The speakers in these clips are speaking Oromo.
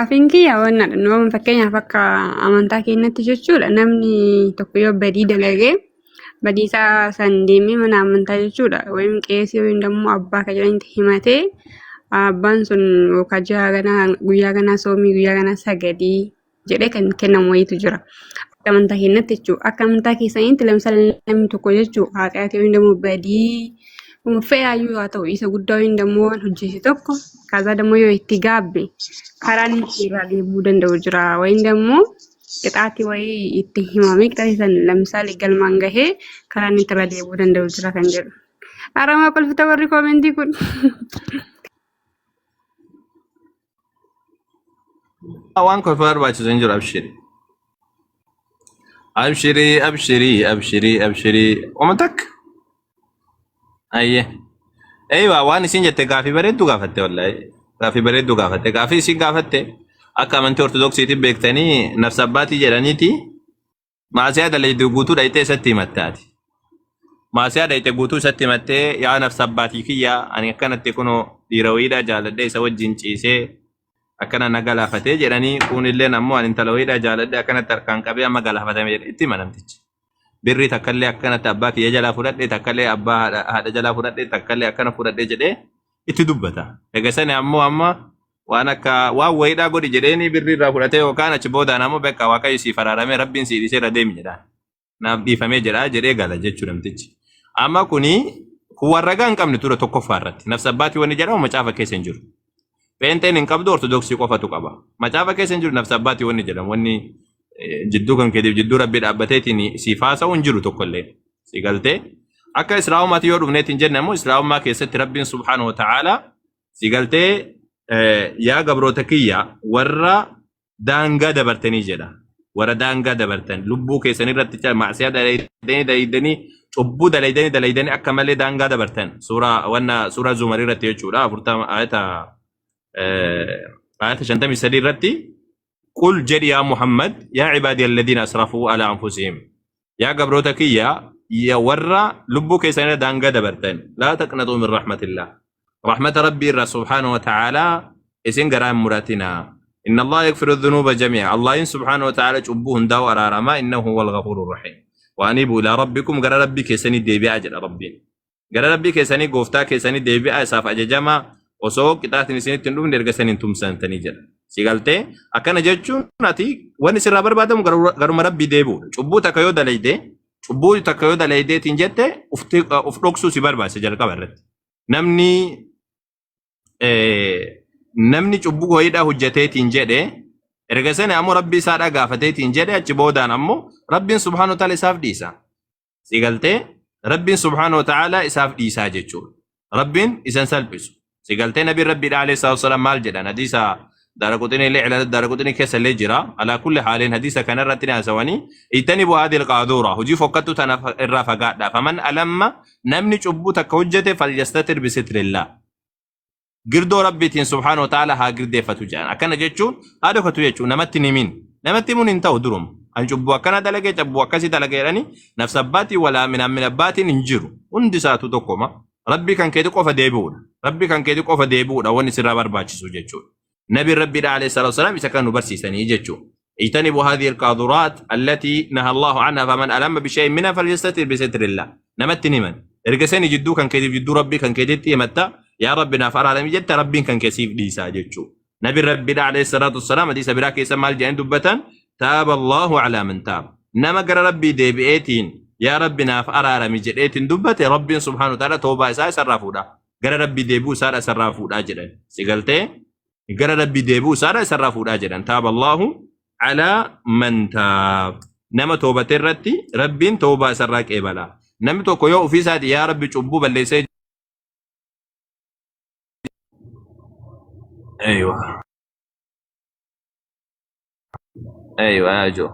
Gaafiin kiyya wannaadha. Nama fakkeenyaaf akka amantaa keenyatti jechuudha. Namni tokko yoo badii dalagee badii isaa san deemee mana amantaa jechuudha. Wayim qeesii wayim dammoo abbaa kan jedhanitti himatee abbaan sun yookaan ji'a ganaa guyyaa ganaa soomii guyyaa ganaa sagadii jedhee kan kennamu wayiitu jira. Akka amantaa keenyatti jechuudha. Akka amantaa keessanitti lamsala namni tokko jechuudha. Haadha wayim dammoo badii fe'aayyuu haa ta'u isa guddaa wayim dammoo waan hojjete tokko kaza dammoo yoo itti gaabbe karaan inni irraa deebi'uu danda'u jira. Wayim dammoo qixaatii wayii itti himamee qixaatii san lamsaalee galmaan gahee karaan inni irraa deebi'uu danda'u jira kan jedhu. Aramaa kolfita warri koomentii kun. Waan kolfa barbaachisu hin jiru abshiri. Abshirii abshirii abshirii abshirii. Oma takka. Ayyee. Eeywa waan isin jette gaafii bareedduu gaafatte wallaahi. Gaafii bareedduu gaafatte. Gaafii isin gaafatte akka amantii ortodoksiitiin beektanii nafsa abbaatii jedhaniiti maasiyaa dalaydu guutuu dhayxee isatti himattaati. Maasiyaa dhayxe guutuu isatti himattee yaa nafsa abbaatii kiyya ani akkanatti kunoo dhiira wayiidhaa jaaladhee isa wajjin ciisee akkana na galaafatee jedhanii kuunilleen ammoo ani intala wayiidhaa jaaladhee akkanatti harkaan qabee amma galaafatame jedhe itti hima namtichi. Birrii takkallee akkanatti abbaa kiyya jalaa fudhadhe takkallee abbaa haadha jalaa fudhadhe takkallee akkana fudhadhe jedhee itti dubbata. Egaa sani ammoo amma waan akka waan wayiidhaa godhi jedheeni birrii irraa fudhatee yookaan achi boodaan ammoo bekka waaqayyo siif araaramee rabbiin sii dhiisee irra deemi jedhaan. Naaf dhiifamee jedhaa jedhee gala jechuu namtichi. Amma kuni kun waan ragaa hin qabne ture tokkoffaa irratti. Nafsa abbaatii wanni jedhamu macaafa keessa hin jiru. Pheenxeen hin qabdu ortodoksii qofatu qaba. Macaafa keessa hin jiru nafsa abbaatii wanni jedhamu wanni jidduu kan keetiif jidduu rabbii dhaabbateetiin siif haasa'u hin jiru tokkollee. Si galtee akka islaamummaatti yoo dhufneetiin jenne ammoo islaamummaa keessatti rabbiin subhaanahu wa ta'aalaa si galtee yaa gabroota kiyya warra daangaa dabartanii jedha. Warra daangaa dabartan lubbuu keessan irratti maasiyaa dalaydanii dalaydanii cubbuu dalaydanii dalaydanii akka malee daangaa dabartan suuraa wanna suuraa Zumar irratti jechuudha 40 ayata 53 irratti qul jedhi yaa Muhammad yaa cibaadii alladhiina asrafuu ala anfusihim yaa gabroota kiyya ya warra lubbuu keessan irra daangaa dabartan laa taqnaxuu min rahmatillah rahmata rabbii irraa subhaanahu wa ta'aalaa isin garaa hin muratinaa inna allaha yaghfiru dhunuuba jamii'a allahin subhaanahu wa ta'aalaa cubbuu hundaa'u araaramaa innahu huwal ghafuurur rahiim wa aniibu ilaa rabbikum gara rabbii keessanii deebi'aa jedha rabbiin Gara Rabbii keessanii gooftaa keessanii deebi'aa isaaf ajajamaa osoo qixaatiin isinitti hin dhufne erga isaniin tumsantanii jedha. Si galtee akkana jechuun ati wanni sirraa barbaadamu garuma Rabbii deebi'uudha. Cubbuu takka yoo dalayde cubbuu takka yoo dalaydeetiin jette of dhoksuu si barbaachisa jalqaba irratti. Namni namni cubbuu wayiidhaa hojjateetiin jedhe erga sana ammoo Rabbii isaadhaa gaafateetiin jedhe achi boodaan ammoo Rabbiin subhaanahu wa ta'ala isaaf dhiisa. Si galtee Rabbiin subhaanahu wa ta'ala isaaf dhiisaa jechuudha. Rabbiin isan salphisu. Si galtee nabiin Rabbiidha alayhi salaatu wasalaam maal jedhan hadiisa Daaraqutini illee cilala Daaraqutini keessa illee jira. Alaa kulli haaliin hadiisa kana irratti ni haasawanii ijtanibu haadhil qaaduura hojii fokkattuu tana irraa fagaadha. Faman alamma namni cubbuu takka hojjete falyastatir bisitrillah. Girdoo Rabbiitiin subhaanahu wa ta'ala haa girdeeffatu jedhan. Akkana jechuun haa dhokatu jechuun namatti hin himin. Namatti himuun hin ta'u duruma. An cubbuu akkana dalagee cubbuu akkasii dalagee jedhanii nafsa abbaatiin walaa minaan min abbaatiin hin jiru. Hundi isaatu tokkoma. Rabbii kan keeti qofa deebi'uudha. Rabbii kan keeti qofa deebi'uudha wanni sirraa barbaachisu jechuudha. Nabiin Rabbiidha alayhi salaatu wasalaam isa kan nu barsiisanii jechuudha. اجتنبوا هذه القاذورات التي نهى الله عنها فمن ألم بشيء منها فليستتر بستر الله namatti hin himan erga sani jidduu kan keetiif jidduu rabbii kan keetitti himatta yaa rabbi naaf araarami jetta rabbiin kan kee siif dhiisaa jechuu nabi rabbiidha alayhi salaatu wassalaam hadiisa biraa keessa maal jedhanii dubbatan taaba allahu alaa man taaba nama gara rabbii deebi'eetiin yaa rabbi naaf araarami jedheetiin dubbate rabbiin subhaanahu wa ta'ala toobaa isaa isarraa fuudha gara rabbii deebi'uu isaadha isarraa fuudhaa jedhan si galtee gara rabbii deebi'uu isaadha isarraa fuudhaa jedhan taaba Allahu alaa man taab nama toobate irratti rabbiin toobaa isarraa qeebala namni tokko yoo ofii isaati yaa rabbi cubbuu balleessee Aywa. Aywa yaa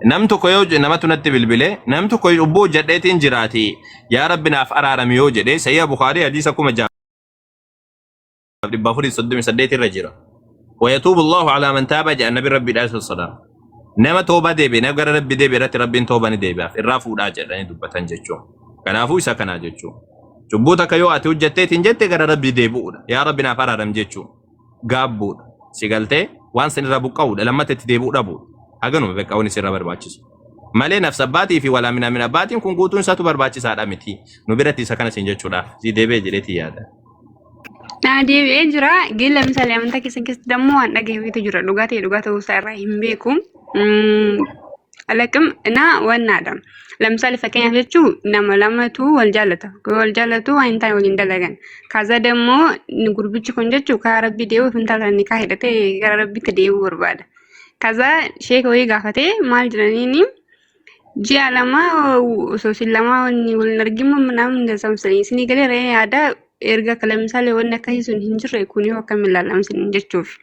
Nam tokko yoo namatu natti bilbile nam tokko cubbuu hojjedheetiin jiraati yaa rabbi naaf araarami yoo jedhe sayya Bukaarii hadiisa 6438 irra jira. Wayatuubu Allahu alaa man taaba jedha nabi Rabbi dha salaam. Nama toobaa deebi'e nama gara Rabbi deebi'e irratti Rabbiin toobaa ni deebi'aaf irraa fuudhaa jedhanii dubbatan jechuun. Kanaafuu isa kanaa jechuun. Cubbuu takka yoo ati hojjetteetiin jette gara Rabbii deebi'uudha. Yaa Rabbi naaf araaram jechuun. Gaabbuudha. Si galtee Waan san irraa buqqa'uudha. Lammata itti deebi'uu dhabuudha. Haganuma beekaa wanni sirra barbaachisu. Malee nafsa abbaatii fi walaa minaamin abbaatiin kun guutuun isaatu barbaachisaadha miti. Nu biratti isa kana siin jechuudhaaf. Si deebi'e jedheetii yaada. Naa deebi'ee jira. Gilla misaalee amantaa keessan keessatti dammoo waan dhagaheetu jira. Dhugaa ta'e dhugaa ta'uu isaa irraa hin beeku. Alaqim naa wannaadha. Lamsaale fakkeenyaaf jechuun nama lamatu wal jaallata. Wal jaallatu waan hin taane waliin dalagan. Kaza dammoo gurbichi kun jechuun karaa rabbii deebi'uuf intala kana nikaa hidhatee gara rabbiitti deebi'uu barbaada. Kaza sheeka wayii gaafatee maal jedhaniini ji'a 2 osoo isin lama wanni wal hin argin namni samsanii isinii galee re'ee aadaa erga kalamsaalee wanni akkasii sun hin jirre kun yoo akkamiin ilaalama isin jechuuf.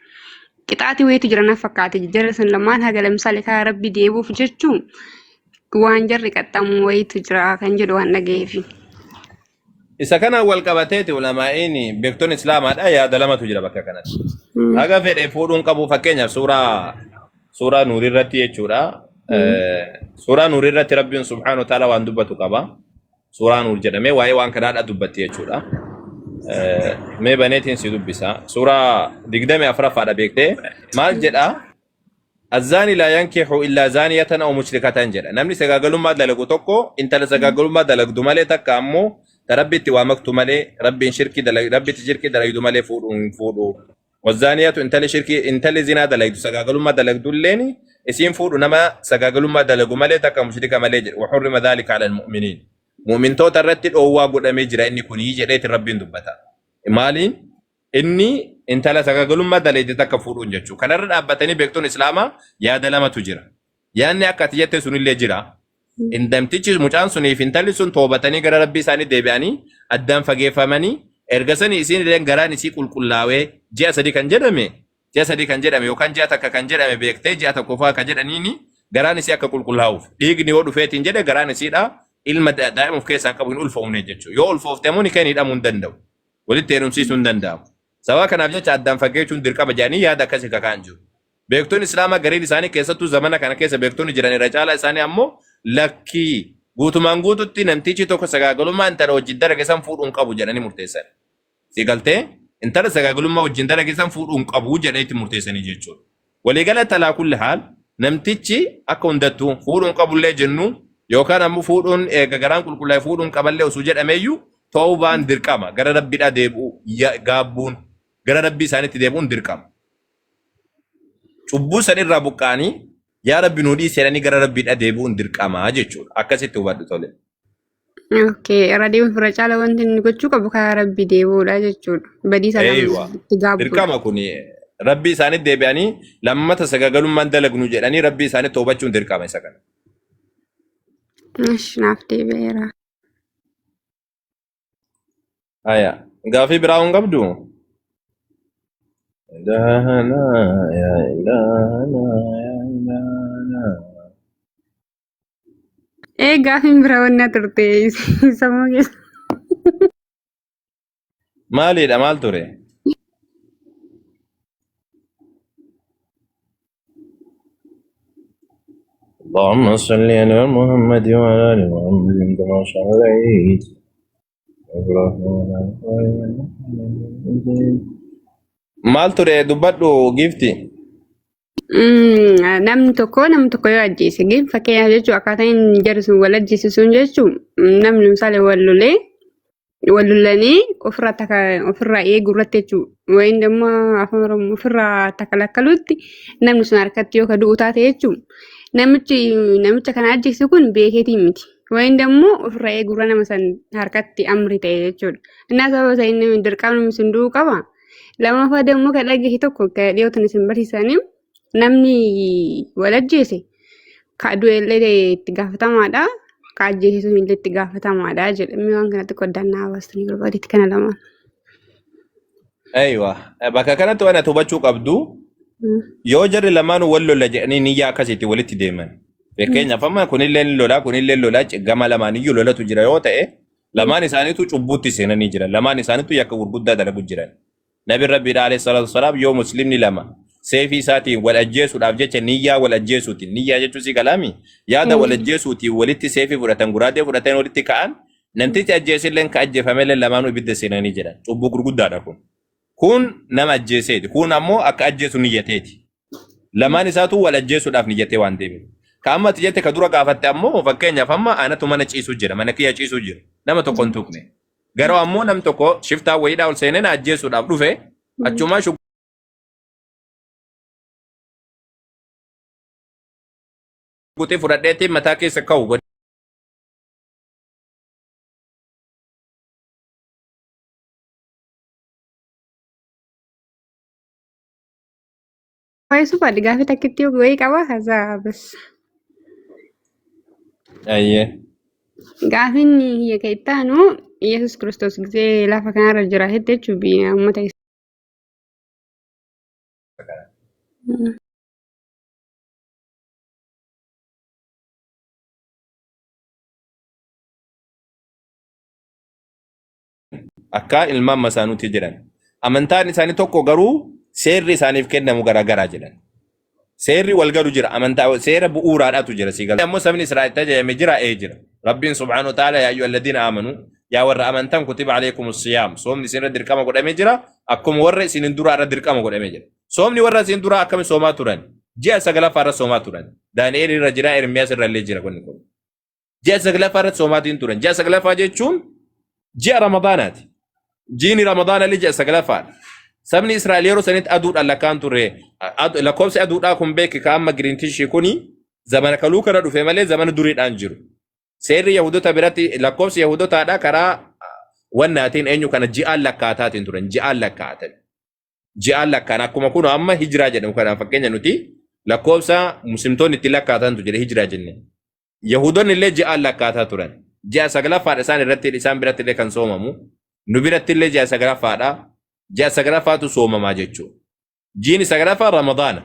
Qixaatii wayiitu jira na fakkaate jara sun lamaan haga lamsaalee karaa rabbii deebi'uuf jechuun waan jarri qaxxamu wayiitu jira kan jedhu waan dhagayeefi. Isa kanaan wal qabateeti ulamaa'iin beektonni Islaamaadha yaada lamatu jira bakka kanatti. Haga fedhe fuudhuun qabu fakkeenyaaf suuraa nuurii irratti jechuudha. Suuraa nuurii irratti Rabbiin subhaanahu wa ta'ala waan dubbatu qaba. Suuraa nuur jedhamee waa'ee waan kanaadha dubbatti jechuudha. Mee baneetiin si dubbisa. Suuraa 24ffaadha beektee maal jedhaa? Azzaani laa yankihu illaa zaaniyatan aw mushrikatan jedha. Namni sagaagalummaa dalagu tokko intala sagaagalummaa dalagdu malee takka ammoo ta Rabbitti waa maktu malee Rabbiin shirkii dalag Rabbitti shirkii dalagdu malee fuudhu hin fuudhu. Wazzaaniyatu intalli shirkii intalli zinaa dalagdu sagaagalummaa dalagdu illeen isiin fuudhu nama sagaagalummaa dalagu malee takka mushrika malee jedha. Wa hurrima dhaalika alal mu'miniin. Mu'mintoota irratti dhoowwaa godhamee jira inni kunii jedheeti Rabbiin dubbata. Maaliin? Inni intala sagagalummaa dalayde takka fuudhuun jechuu. Kanarra dhaabbatanii beektonni Islaamaa yaada lamatu jira. Yaadni akka ati jette sunillee jira. Namtichi mucaan sunii fi intalli sun toobatanii gara rabbii isaanii deebi'anii addaan fageeffamanii erga sanii isiin illee garaan isii qulqullaawee ji'a 3 kan jedhame ji'a 3 kan jedhame yookaan ji'a 1 kan jedhame beektee ji'a 1 fa'aa kan jedhaniini garaan isii akka qulqullaa'uuf dhiigni yoo dhufeetiin jedhe garaan isiidha ilma daa'ima of keessaa qabu hin ulfoofne jechuudha. Yoo ulfoofte immoo ni kan hidhamuu hin danda'u. Walitti heerumsiisuun hin danda'amu. Sababa kanaaf jecha addaan fageechuun dirqama jedhanii yaada akkasii kakaan jiru. Beektonni Islaamaa gariin isaanii keessattuu zamana kana keessa beektonni jiran irra caalaa isaanii ammoo lakkii guutumaan guututti namtichi tokko sagaagalummaa intala wajjin dalage san fuudhuu hin qabu jedhanii murteessan. Si galtee intala sagaagalummaa wajjin dalage san fuudhuu hin qabu jedhanii itti murteessanii jechuudha. Waliigalatti alaa kulli haal namtichi akka hundattuu fuudhuu hin qabullee jennu yookaan ammoo fuudhuun eega garaan qulqullaa'e fuudhuu hin qaballee osoo jedhameeyyuu tawbaan dirqama gara rabbiidhaa deebi'uu gaabbuun gara rabbii isaaniitti deebi'uun dirqama. Cubbuu san irraa buqqa'anii yaa rabbi nuu dhiisi jedhanii gara rabbiidhaa deebi'uun dirqama jechuudha. Akkasitti hubadhu tole. Okay, irra deemuuf irra caala wanti inni gochuu qabu karaa rabbi deebi'uudha jechuudha. Badii isaa lama Eeywa. itti gaabbuudha. Dirqama kun rabbii isaanii deebi'anii lammata sagagalummaan dalagnu jedhanii rabbii isaanii toobachuun dirqama isa kana. Ish, naaf deebi'eera. Haya. Gaafii biraa hin qabdu? Ilaahana yaa ilaahana yaa ilaahana. Ee gaafiin biraa wanna turte sammuu keessa. Maaliidha maal ture? اللهم صل على محمد وعلى آل محمد كما صليت Maal ture dubbadhu giifti? Namni tokko nama tokko yoo ajjeese gin fakkeenyaaf jechuun akkaataa inni jarri sun wal ajjeese sun jechuun namni misaale wal lolee wal lolanii ofirraa taka ofirraa eeguu irratti jechuudha. Wayin immoo afaan Oromoo ofirraa takalakkaluutti namni sun harkatti yoo ka du'u taate jechuudha. Namichi namicha kana ajjeese kun beekeetii miti. Wayin immoo ofirraa eeguu irra nama san harkatti amri ta'e jechuudha. Innaa sababa isa inni dirqama namni sun du'uu qaba. Lammaffaa immoo kan dhagahe tokko kan dhiyootan isin barsiisanii namni wal ajjeese ka du'e illee itti gaafatamaadha. Ka ajjeese sun illee itti gaafatamaadha jedhe. Mee waan kana xiqqoo addaan naa baastanii barbaadetti kana lamaan. Aywa. Bakka kanatti waan ati hubachuu qabdu yoo jarri lamaanuu wal lolla jedhanii niyyaa akkasiitti walitti deeman. Fakkeenyaaf amma kunillee ni lolaa kunillee lolaa gama lamaaniyyuu lolatu jira yoo ta'e lamaan isaaniitu cubbuutti seenanii jiran. Lamaan isaaniitu yakka gurguddaa dalagu jiran. Nabi Rabbiidha alayhi salaatu wassalaam yoo muslimni lama seefii isaatiin wal ajjeesuudhaaf jecha niyyaa wal ajjeesuutiin niyyaa jechuun si galaami yaada wal ajjeesuutiin walitti seefii fudhatan guraadee fudhatan walitti ka'an namtichi ajjeesilleen ka ajjeefamellee lamaanuu ibidda seenanii jedhan cubbuu gurguddaadha kun. Kun nama ajjeeseeti kun ammoo akka ajjeesu niyyateeti. Lamaan isaatu wal ajjeesuudhaaf niyyatee waan deemeef. Ka amma ati jette ka dura gaafatte ammoo fakkeenyaaf amma anatu mana ciisu jira, mana kiyya ciisu jira. Nama tokko hin tuqne. Garuu ammoo nam tokko shiftaa wayiidhaa ol seenee na ajjeesuudhaaf dhufe achumaa shugguxii fudhadheetiin mataa keessa ka'u godhe. Waa'ee suufaadhi gaafii takkitti wayii qaba kaza bas. Ayyee. Gaafiin kiyya kan itti aanu Yesuus Kiristoos gisee lafa kanarra jira jette jechuun biyya uummata isaa. Akka ilmaan masaanuuti jedhan. Amantaan isaanii tokko garuu seerri isaaniif kennamu garaagaraa jedhan. Seerri wal galu jira. Amantaa seera bu'uuraadhaatu jira sii galu. Ammoo sabni Israa'el tajajame jira ee jira. Rabbiin subhaanahu wa ta'ala yaa ayyuhal ladina aamanu yaa warra amantan kutiba alaykum siyaam. Soomni isin irra dirqama godhamee jira. Akkuma warra isinin duraa irra dirqama godhamee jira. Soomni warra isin duraa akkami soomaa turan? Ji'a sagalaffaa irra soomaa turan. Daani'eel irra jira, Ermiyaas irra illee jira kunni kun. Ji'a saglaffaa irratti soomaatiin turan. Ji'a saglaffaa jechuun ji'a Ramadaanaati. Jiini Ramadaana illee ji'a saglaffaadha. Sabni Israa'el yeroo sanitti aduudhaan lakkaan turre. Lakkoofsi aduudhaa kun beeki ka amma giriintishii kuni zamana kaluu kana dhufe malee zamana duriidhaan jiru. Seerri Yahudota biratti lakkoofsi Yahudotaadha karaa wannaatiin eenyu kana ji'aan lakkaataatiin turan. Ji'aan lakkaatan. Ji'aan lakkaan akkuma kun amma hijiraa jedhamu kanaan fakkeenya nuti lakkoofsa muslimtoonni itti lakkaatantu jedhe hijiraa jenne. Yahuudonni illee ji'aan lakkaataa turan. Ji'a saglaffaadha isaan irratti isaan biratti illee kan soomamu. Nu biratti illee ji'a saglaffaadha. Ji'a saglaffaatu soomamaa jechuudha. Jiini saglaffaa Ramadaana.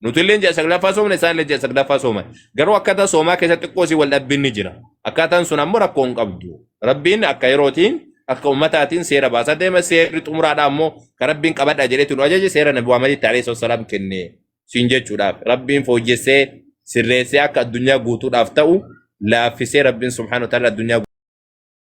Nuti illee ji'a saglaffaa soomna isaan illee ji'a saglaffaa sooman. Garuu akkaataa soomaa keessatti xiqqoo si wal dhabbinni jira. Akkaataan sun ammoo rakkoo hin qabdu. Rabbiin akka yerootiin akka ummataatiin seera baasaa deema seerri xumuraadha ammoo kan Rabbiin qabadha jedheetu nu ajaje seera Nabi Muhammaditti alayhi salaam kenne. siin jechuudhaaf rabbiin fooyyessee sirreessee akka addunyaa guutuudhaaf ta'u laaffisee rabbiin subhaanahu wa ta'ala addunyaa